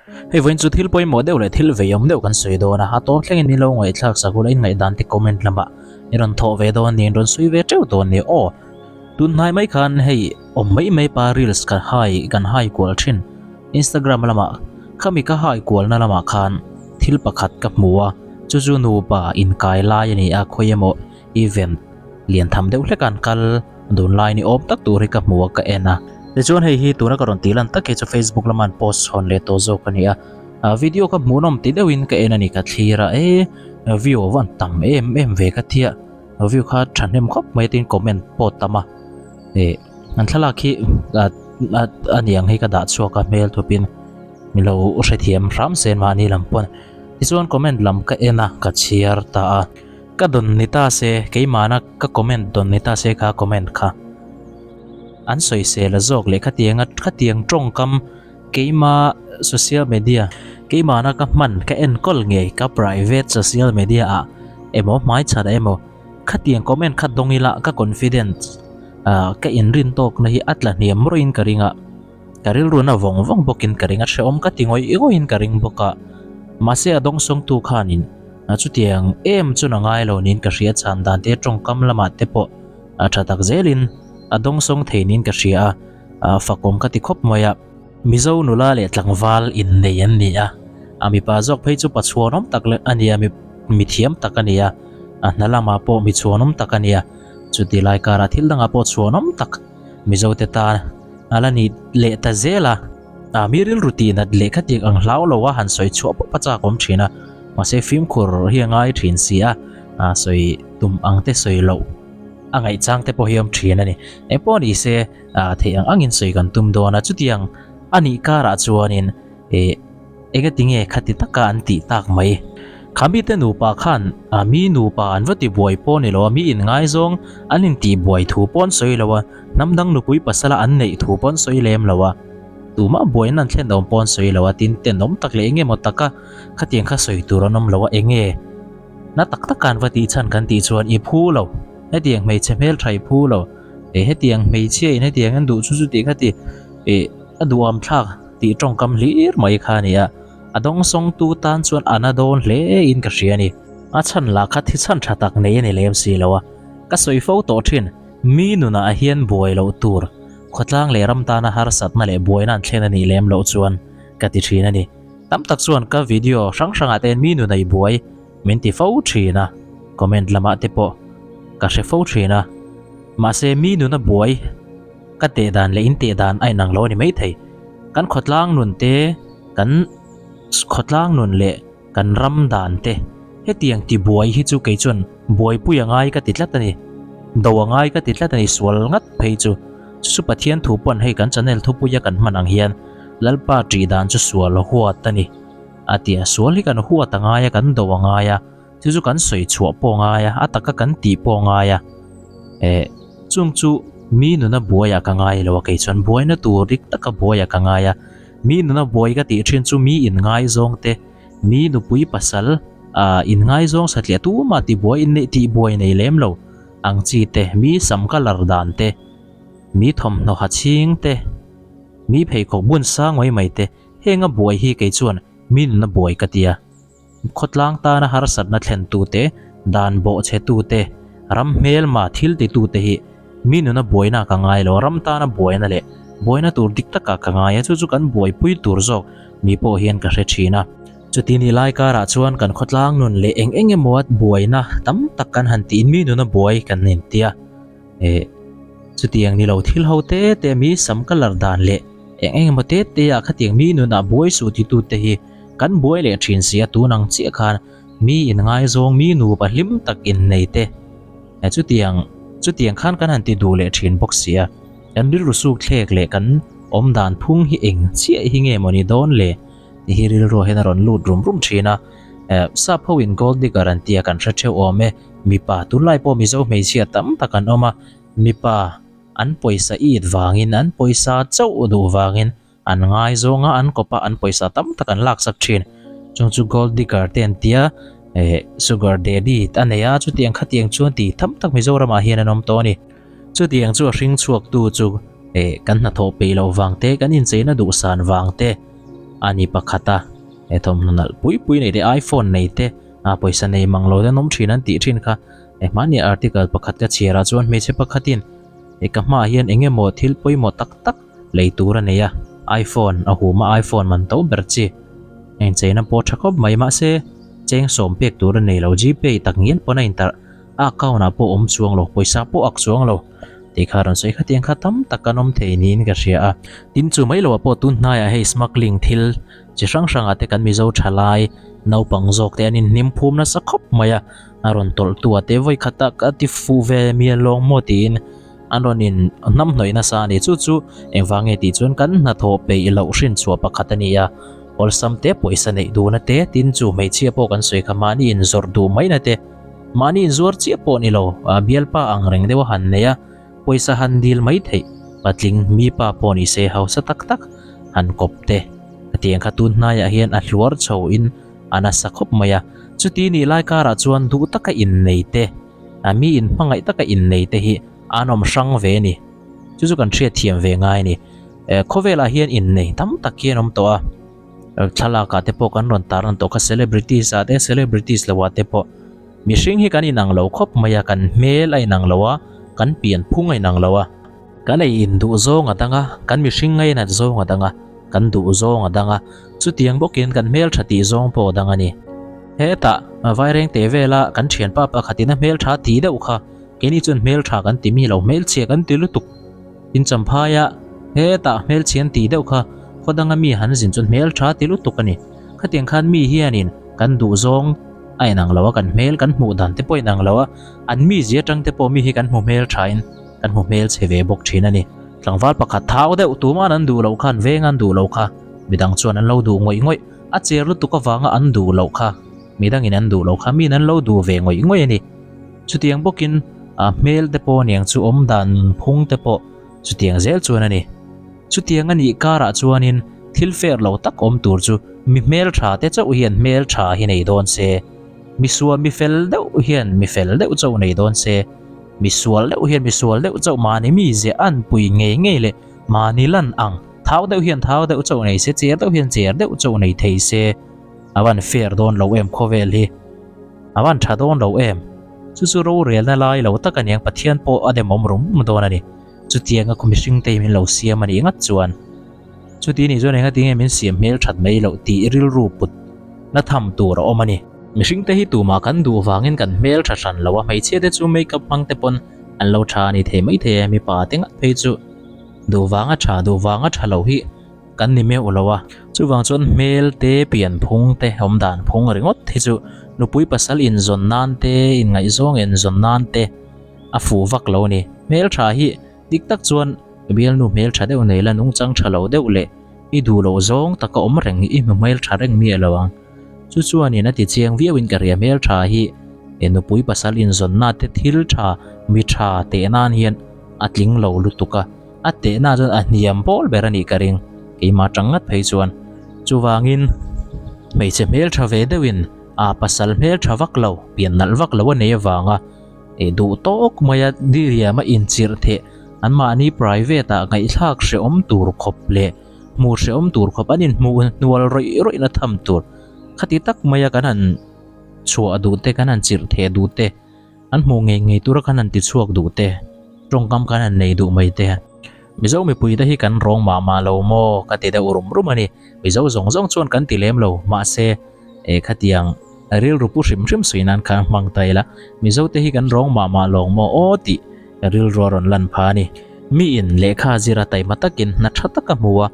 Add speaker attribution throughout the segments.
Speaker 1: Hei vawiin chu thil pawimawh deuh leh thil veiawm deuh kan sawi dawn a, a tawp thlengin min lo ngaihthlak sak ula in ngaihdan te comment lamah i rawn thawh ve dawn niin rawn sawi ve teuh dawn nia aw. Tun hnai mai khan hei awm mai mai pa reels ka hai kan hai kual thin Instagram lamah khami ka hai kualna lamah khan thil pakhat ka hmu a, chu chu nupa inkai lai a ni a khawi emaw event lian tham deuh hlek an kal dun lai ni awm tak tur hi ka hmu a ka en a. Tichuan hei hi tuna ka rawn tih lan tak hi chu Facebook lama an post chhawn leh tawh zawk a ni a. Ah video ka hmuhnawm ti deuhin ka en a ni ka thlir a e view a van tam em em ve ka tia view kha thahnem khawp mai tin comment pawh tam a eh an thlalak hi ah a niang hi ka dah chhuak a hmel thupin min lo hrethiam hram se mahni lam pawn tichuan comment lam ka en a ka chhiar ta a. Ka dawn ni ta se, keimahna ka comment dawn ni ta se kha comment kha. An sawisel a zawk leh khatianga khatiang tawngkam keima social media keimahna ka hman ka enkawl ngei ka private social media ah emaw hmaichhan ah emaw khatiang comment kha dawng ila ka confidence ah ka inrin tawkna hi a tla hniam rawhin ka ring a. Ka rilru na vawng vawng bawkin ka ring a, hrehawm ka ti ngawih ngawih in ka ring bawk a. Mahse a dawngsawngtu khanin a chutiang em chu na ngai lo niin ka hria chhan dan te tawngkam lamah te pawh a tha tak zelin a dawngsawng thei niin ka hria a, a fakawm ka ti khawp mai a. Mizo nula leh tlangval innei an ni a, a mipa zawk phei chu pachhuanawm tak a ni a, mi thiam tak a ni a, a hna lamah pawh mi chhuanawm tak a ni a, chuti lai karah thil dangah pawh chhuanawm tak. Mizo te tan a la ni leh ta zel a, a mi rilru tih nat leh khatiang ang hlau lo a han sawi chhuah pawp a chak awm thin a, mahse fimkhur hi a ngai thin si a, a sawi tum ang te sawi loh a ngaih chang te pawh hi a awm thin a ni. Engpawh ni se a theih ang angin sawi kan tum dawn a, chutiang a nih karah chuanin ih Engati nge khati taka an tih tak mai? Kha mite nupa khan a mi nupa an va ti buai pawh ni lo a, mi inngaizawng an intih buai thu pawh an sawi lo a, hnam dang nupui pasala an neih thu pawh an sawi lem lo a, tumah buaina an thlen awm pawh an sawi lo a, tin tenawm tak leh enge maw taka khatiang kha sawi tur an awm lo a, enge na tak taka an va tih chhan kan tih chuan i phu lo, hetiang hmeichhe hmeltha i phu lo, eh hetiang hmeichhia in hetiang an duh chu chu tih kha ti eh a duham thlak. Tih tawngkam hlir mai kha a ni a, a dawngsawngtu tan chuan a na dawn hle in ka hria a ni. A chhan lah kha thi chhan tha tak nei a ni lem si lo a, ka sawi fo tawh thin, mi nunah hian buai loh tur, khawtlang leh ram tana harsatna leh buaina an thlen a nih lem loh chuan ka ti thin a ni. Tam tak chuan ka video hrang hrangah te hian mi nuna i buai min ti fo thin a, comment lamah te pawh ka hre fo thin a, mahse mi nuna buai, Ka teh dan leh in teh dan a inang lo a ni maithei. Kan khawtlang nun te, kan khawtlang nun leh kan ram dan te hetiang ti buai hi chu kei chuan buaipui a ngai ka ti tlat a ni. Do a ngai ka ti tlat a ni sual ngat phei chu. Chu chu Pathian thu pawn hei kan channel thupuia kan hman ang hian Lalpa ṭih dan chu sual huat a ni a ti a. Sual hi kan huat a ngai a, kan do a ngai a. Chu chu kan sawi chhuah pawh ngai a, a taka kan tih pawh ngai a, eh chung chu mi nuna buaiah ka ngai lo a, kei chuan buaina tur dik taka buaiah ka ngai a, mi nuna buai ka tih thin chu mi inngaizawng te, mi nupui pasal ah inngaizawng satliah tumah tibuai inneih tih buai nei lem lo ang chi te, mi sam colour dan te, mi thawmhnaw ha chhing te, mi pheikhawk bun sang mai mai te, heng a buai hi kei chuan mi nuna buai ka ti a. Khawtlang tana harsatna thlentute, dan bawhchhetute, ram hmelma thil titute hi mi nuna buaina ka ngai lo, ram tana buaina leh buaina tur dik takah ka ngai a, chu chu kan buaipui tur zawk mi pawh hian ka hre thin a. Chuti ni lai karah chuan kan khawtlang nun leh eng eng emaw buaina tam tak kan han tiin mi nuna buai kan intia. Eh, chutiang ni lo thil ho te te mi sam colour dan leh eng eng emaw te te ah khatiang mi nunah buai suh titu te hi kan buai leh thin si a tun ang chiah khan mi in ngaizawng mi nupa hlim tak in nei te eh chutiang chutiang khan kan han ti duh leh thin bawk si a kan rilru suk thlek leh kan awm dan phung hi eng chiah hi nge maw ni dawn le tih hi rilru ah hian a rawn lut rum rum thin a eh sap ho in gold digger an tia kan hre theuh awm e. Mipa tunlai pawh Mizo hmeichhia tam tak an awm a, mipa an pawisa it vangin, an pawisa chauh duh vangin an ngaizawng a, an kawp a, an pawisa tam tak an laksak thin. Chung chu gold digger te an tia, eh sugar daddy a nei a, chutiang khatiang chuan tih tam tak Mizoramah hian an awm tawh a ni. Chutiang chu a hring chhuaktu chu eh kan hnathawh peih loh vang te, kan incheina duhsan vang te. a ni pakhat a, he thawmhnaw nalh pui pui nei te iPhone nei te ah pawisa nei mang lo te an awm thin an tih thin kha he hmani article pakhat ka chhiar ah chuan hmeichhe pakhatin he ka hmaah hian eng emaw thil pawimawh tak tak lei tur a nei a iPhone a hum a iPhone man to ber chi heng cheina pawh tha khawp mai mahse cheng sawm pek tur a nei lo gpay tak ngial pawn a intarh a account ah pawh awm chuang lo pawisa pawh ak chuang lo tih kha rawn sawi khatiang kha tam tak an awm thei niin ka hria a tin chu mai loah pawh tun hnaiah hei smuggling thil chi hrang hrangah te kan mizo thalai naupang zawk te an inhnim phum nasa khawp mai a a rawn tawlh tu ah te vawi khat ah ka ti fuh ve mial lawng maw tiin an rawn in hnam hnawih nasa a ni chu chu engvang nge tih chuan kan hnathawh peih loh hrin chhuah pakhat a ni a awlsam te pawisa neih duhna te tin chu hmeichhia pawh kan sawi kha mahni inzawrh duh maina te. Mahni inzuar chiah pawh ni lo, a bialpa ang reng deuh a han nei a, pawisa han dil mai theih, patling mipa pawh ni se hausa tak tak han kawp te. Hetiang kha tun hnaiah hian a hluar chho in a nasa khawp mai a, chuti nih lai karah chuan duh taka innei te, a mi inhmangaih taka innei te hi an awm hrang ve a ni. Chu chu kan hriatthiam ve ngai a ni. Khawvelah hian innei tam tak hi an awm tawh a. Thlalak ah te pawh kan rawn tar an tawh kha celebrities ah te celebrities lo ah te pawh mihring hi kan inang lo khawp mai a kan hmel a inang lo a kan pian phung a inang lo a kan ei in duh zawng a dang a kan mihring ngainat zawng a dang a kan duh zawng a dang a chutiang bawkin kan hmel tha tih zawng pawh a dang a ni hetah vaireng teh vela kan thianpa pakhatin a hmel tha tih deuh kha keini chuan hmel tha kan ti mi lo hmelchhia kan ti lutuk. In champhaia hetah hmelchhian tih deuh kha khaw danga mi han zin chuan hmeltha ti lutuk a ni. Khatiang khan mi hianin kan duh zawng a inang lo a, kan hmel kan hmuh dan te pawh a inang lo a, an mizia atang te pawh mi hi kan hmu hmelthain kan hmu hmelchhe ve bawk thin a ni. Tlangval pakhat thau deuh tuman an duh loh khan veng an duh loh kha midang chuan an lo duh ngawih ngawih, a cher lutuk avanga an duh loh kha midangin an duh loh kha miin an lo duh ve ngawih ngawih a ni. Chutiang bawkin a hmel te pawh aniang chu awm dan phung te pawh chutiang zel chuan a ni. Chutiang a nih karah chuanin thil fair lo tak awm tur chu mi hmeltha te chauh hian hmeltha hi nei dawn se, mi sual mi fel deuh hian mi fel deuh chauh nei dawn se, mi sual deuh hian mi sual deuh chauh mahni mi ziah an pui ngei ngei leh mahni lan ang thau deuh hian thau deuh chauh nei se, cher deuh hian cher deuh chauh nei thei se a van fair dawn lo em khawvel hi. A van tha dawn lo em? Chu chu rorelna lai lo tak aniang Pathian pawh a demawm rum rum dawn a ni. Chutianga khaw mihring te hi min lo siam a nih ngat chuan chuti nih chuan engati nge min siam hmel that mai loh tih rilru put na tham tur a awm a ni. Mihring te hi tumah kan duh vangin kan hmel tha hran lo a, hmeichhia te chu make up hmang te pawn an lo tha a ni thei mai thei e, mipa te ngat phei chu duh vanga tha duh vanga tha lo hi Kan ni meuh lo a, chuvang chuan hmel te, pian phung te, awm dan phung ringawt hi chu nupui pasal inzawn nan te, inngaihzawng inzawn nan te a fuh vak lo a ni. Hmel tha hi dik tak chuan bialnu hmel tha deuh nei la nungchang tha lo deuh leh i duh loh zawng taka awm reng hi i hmu hmel tha reng miah lo ang. Chu chuanin a ti chiang viauin ka ria hmel tha hi nupui pasal inzawn na te thil tha mi tha teh nan hian a tling lo lutuk a. A tehna chuan a hniam pawl ber a nih ka ring, keimah tang ngat phei chuan. Chuvangin hmeichhe hmeltha ve deuhin a pasal hmeltha vak lo, pian nalh vak lo a nei avanga eh duh tawk maia diriama inchirh theh anmahni private ah ngaihthlak hrehawm tur khawp leh hmuh hrehawm tur khawp an inhmuh hnual rawih rawihna tham tur khati tak maia kan han chhuah duh te kan han chirh theh duh te. An hmuh ngei ngei tura khan an ti chhuak duh te, tawngkam khan an nei duh mai te. Mizo mipui te hi kan rawng mah mah lo maw ka ti deuh rum rum a ni. Mizo zawng zawng chuan kan ti lem lo, mahse eh khatiang rilru pu hrim hrim sawi nan khan hmang ta ila, Mizo te hi kan rawng mah mah lawng maw aw tih rilru a rawn lan pha a ni. Miin lehkha zira taima takin hna tha tak a hmu a,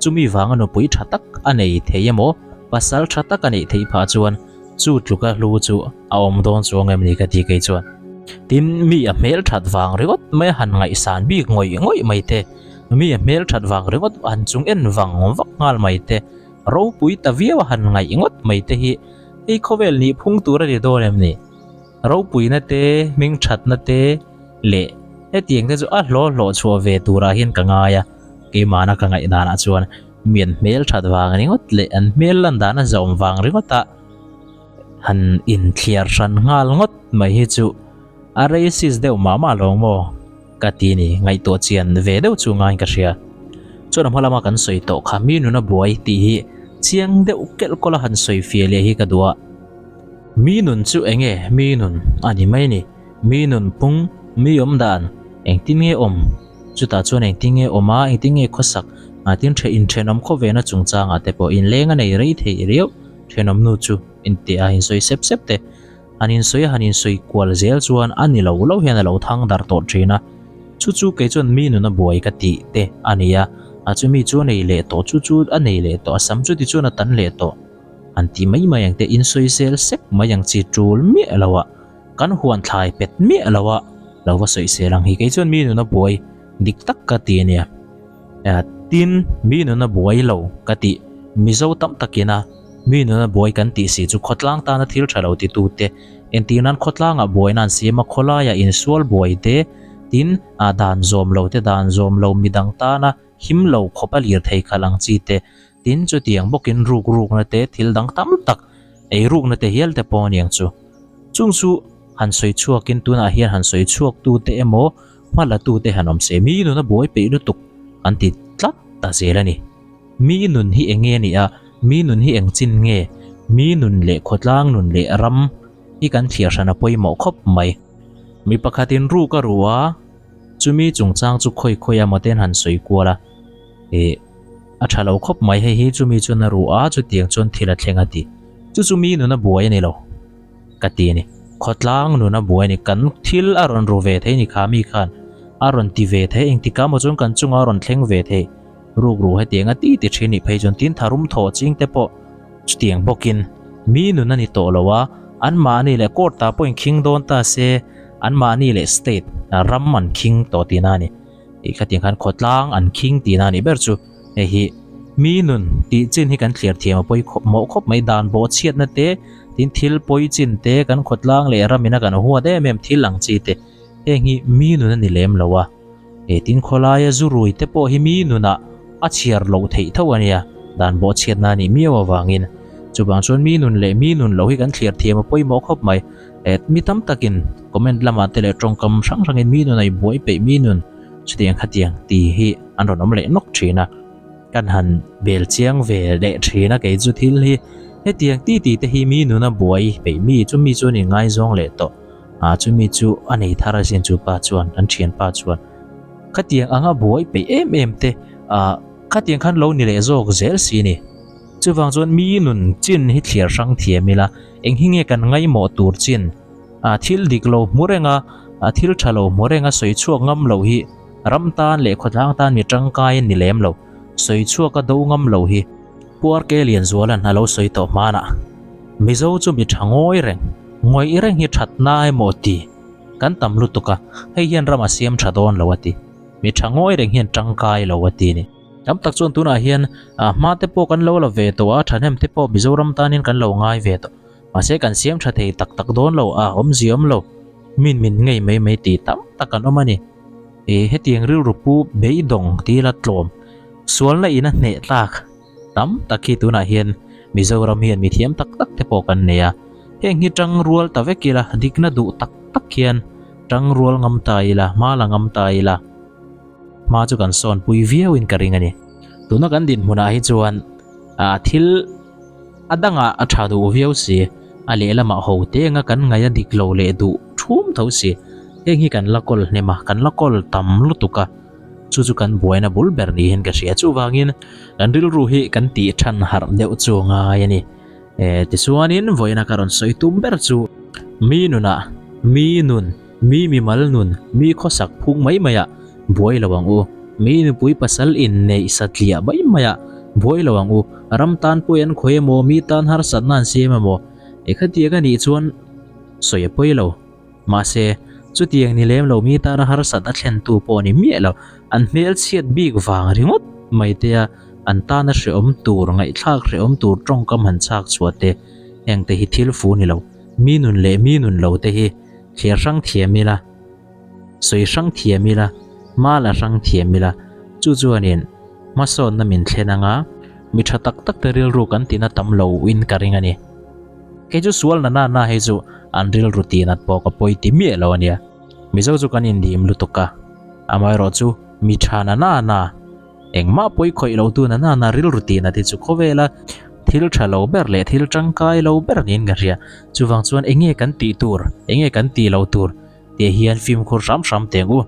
Speaker 1: chumi vanga nupui tha tak a nei thei emaw, pasal tha tak a neih theih phah chuan chu tluka hlu chu a awm dawn chuang em ni ka ti kei chuan. Tin, mi a hmel that vang ringawt mai a han ngaihsan bik ngawih ngawih mai te, mi a hmel that vang ringawt han chung en vang vak nghal mai te, ropui ta viau a han ngaih ngawt mai te hi hei khawvel nih phung tur a ni dawn em ni? Ropuina te, hming thatna te leh hetiang te chu a hlawh hlawh chhuah ve turah hian ka ngai a, keimahna ka ngaih danah chuan mi an hmel that vang ringawt leh an hmel lan dan a zawm vang ringawt a, Han inthliar hran nghal ngawt mai hi chu a racist deuh mah mah lo maw ka ti ni, ngaihtuah chian ve deuh chu ngaiin ka hria. Chuan a hma lama kan sawi tawh kha mi nuna buai tih hi Chiang deuh kelh kawla han sawi fiah leh hi ka duh a. Mi nun chu eng nge? Mi nun a ni mai a ni. Mi nun phung, mi awm dan, engtin nge awm? Chutah chuan engtin nge awm a, engtin nge khawsak? Tin the inthenawm khawvena chungchangah te pawh inleng a nei rei theih riau thenawm nu chu inti a insawi sep sep te. Han insawi a han insawi kual zel chuan a ni lo lo hian a lo thang darh tawh thin a. Chu chu kei chuan mi nuna buai ka tih te a ni a, a chu mi chu a nei leh tawh, chu chu a nei leh tawh, a sam chu tichuan a tan leh tawh an ti mai mai ang te, insawi sel sek mai ang chi tul miah lo a, kan huan thlai pet miah lo a lo va sawi sel ang hi kei chuan mi nuna buai dik tak ka ti a nia. Tin, mi nuna buai lo ka tih Mizo tam takin a Mi nuna buai kan tih si chu khawtlang tana thil tha lo titute, entir nan khawtlangah buaina an siam a, khawlaiah insual buai te, tin, ah dan zawm lo te, dan zawm lo midang tana him lo khawp a lir thei khalh ang chi te, tin, chutiang bawkin ruk rukna te, thil dang tam tak ei rukna te hial te pawh a niang chu. Chung chu han sawi chhuakin tunah hian han sawi chhuaktute emaw hma latute han awm se, mi nuna buai peih lutuk an ti tlat ta zel a ni. Mi nun hi eng nge a nih a? Mi nun hi eng chin nge? Mi nun leh khawtlang nun leh ram hi kan thliar hran a pawimawh khawp mai. Mi pakhatin ruk a ru a, chumi chungchang chu khawi khawi a mawten han sawi kual a, eh, a tha lo khawp mai hei hi chumi chuan a ru a, chutiang chuan thil a thleng a ti. Chu chu mi nun a buai a ni lo ka ti a ni. Khawtlang nun a buai a ni. Kan thil a rawn ru ve thei ni kha mi khan a rawn ti ve thei, engtikah maw chuan kan chungah a rawn thleng ve thei. Rukru hetiang a ti ti thin nih phei chuan tin tharum thawh ching te pawh chutiang bawkin mi nun a ni tawh lo a, anmahni leh court ah pawh inkhing dawn ta se anmahni leh state ram an khing tawh tihna a ni. Tih khatiang khan khawtlang an khing tihna a nih ber chu hei hi mi nun tih chin hi kan thliar thiam a pawi khawp mawh khawp mai dan bawh chhiatna te tin thil pawi chin te kan khawtlang leh ram ina kan huat em em thil ang chi te heng hi mi nun a ni lem lo a. He tin khawlaia zu rui te pawh hi mi nunah a chhiar loh theih tho a nia, dan bawhchhiatna a nih miau avangin. Chuvang chuan mi nun leh mi nun loh hi kan thliar thiam a pawimawh khawp mai. Mi tam takin comment lamah te leh tawngkam hrang hrangin mi nun a i buai peih mi nun chutiang khatiang tih hi an rawn awm leh nawk thin a. Kan han bel chiang ve leh thin a kei chu thil hi hetiang ti ti te hi mi nuna buai peih mi chu mi chuan inngaizawng leh tawh. Ah chumi chu a nei thar asin chu pa chuan an thian pa chuan khatiang anga buai peih em em te ah khatiang khan lo ni leh zawk zel si ni. Chuvang chuan mi nun chin hi thliar hrang thiam ila eng hi nge kan ngaihmawh tur chin ah thil dik lo hmu reng a ah thil tha lo hmu reng a sawi chhuak ngam lo hi ram tan leh khawtlang tan mi tangkai a ni lem lo sawi chhuak a do ngam lo hi Puarke Lianzuala'n a lo sawi tawh hmanah Mizo chu mi tha ngawi reng Ngawih reng hi that na emaw ti? Kan tam lutuk a, hei hian ram a siam tha dawn lo a ti. Mi tha ngawi reng hian tangkai lo a ti ni. Tam tak chuan tunah hian hma te pawh kan lo la ve tawh a, thahnem te pawh Mizoram tanin kan lo ngai ve tawh. Mahse kan siam tha thei tak tak dawn lo a, awmzia awm lo. Min min ngei mai mai tih tam tak an awm a ni. Ih hetiang rilru pu beidawng ti ila tlawm sualna in a hneh tlak. Tam tak hi tunah hian Mizoram hian mi thiam tak tak te pawh kan nei a, heng hi tang rual ta vek ila, dikna duh tak tak hian tang rual ngam ta ila, hma la ngam ta ila, hma chu kan sawn pui viau in ka ring a ni. Tuna kan dinhmunah hi chuan ah thil a dangah a tha duh viau si, a lehlamah ho te anga kan ngaih a dik lo leh duh thum tho si, heng hi kan la kawl hnem a, kan la kawl tam lutuk a. Chu chu kan buaina bul ber niin ka hria. Chuvangin kan rilru hi kan tih than harh deuh chu ngai a ni. E, tichuanin vawiina ka rawn sawi tum ber chu mi nunah, mi nun, mi mimal nun, mi khawsak phung mai maiah buai lo ang u. Mi nupui pasal inneih satliah mai maiah buai lo ang u. Ram tan pawi an khawi emaw, mi tan harsatna an siam emaw, e khatiang a nih chuan sawi a pawi lo. Mahse, chutiang ni lem lo mi tana harsat a thlentu pawh ni miah lo, an hmelchhiat bik vang ringawt mai tea an tana hrehawm tur, ngaihthlak hrehawm tur tawngkam han chhak chhuah te, heng te hi thil fu ni lo, mi nun leh mi nun lo te hi thliar hrang thiam ila, sawi hrang thiam ila, hma la hrang thiam ila, chu chuanin hmasawnna min thlen anga mi tha tak tak te rilru kan tina tam lo in ka ring a ni. Kei chu sual na na na hei chu an rilru tih nat pawh ka pawi ti miah lo ania. Mizo chu kan indim lutuk a, amaherawh chu mi tha na na na, engmah pawi khawih lo tu na na na rilru tih nat hi chu khawvela thil tha lo ber leh thil tangkai lo ber niin ka hria. Chuvang chuan enge kan tih tur, enge kan tih lo tur tih hian fimkhur hram hram teng u.